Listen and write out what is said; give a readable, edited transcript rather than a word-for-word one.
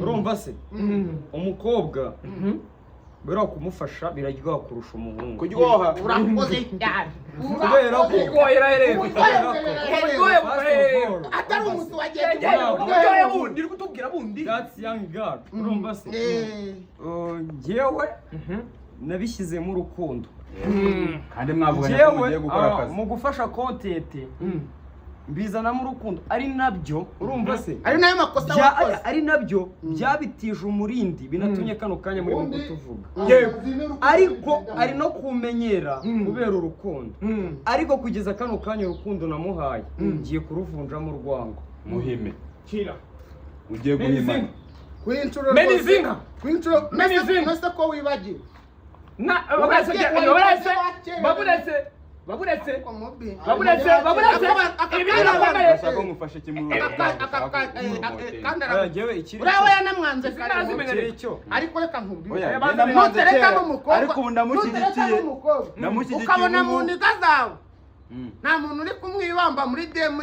Urumva se, umukobwa buriya kumufasha biraryoha kurusha umuhungu. Kuryoha. Urakoze cyane. Kubera ko Kuryohera herero. Uburyohe. Uburyohe buherera. Atari umusi wagiye. Uburyohe bundi uri kutubwira bundi. That's young girl, urumva se? Njyewe nabishyizemo urukundo. Kandi mwavuganye ko Njyewe mugiye gukora akazi. mu gufasha content mbizanamo urukundo, ari nabyo, urumva se, Ari nayo makosa wakoze. ari nabyo byabitije umurindi, binatumye kano kanya muri mu kutuvuga. Yego. Ariko ari no kumenyera kubera urukundo, ariko kugeza kano kanya urukundo namuhaye ngiye kuruvunjamo urwango. Muhime. Kira. Ugiye guhimana. Kuri inshuro Meni rwose. zinka. Kuri inshuro. Meni zinka. Nose ko wibagiwe? Na baburetse, baburetse, baburetse, baburetse, baburetse, baburetse. Ibi birakomeye. Ndashaka ko ngufashe kimwe muri ubu bwangu, ushaka Kandi Oya, njyewe ikiri uriya we cyo yanamwanze kare. Izina ikiri cyo. Ariko reka nkubwire. Oya, Oya, njye namwanze Nutereka kera, n'umukobwa, ariko ubu nutereka ndamushyigikiye. n'umukobwa Ndamushyigikiye ukabona ubu. mu ndiga zawe Mm. nta muntu uri kumwibamba muri DM.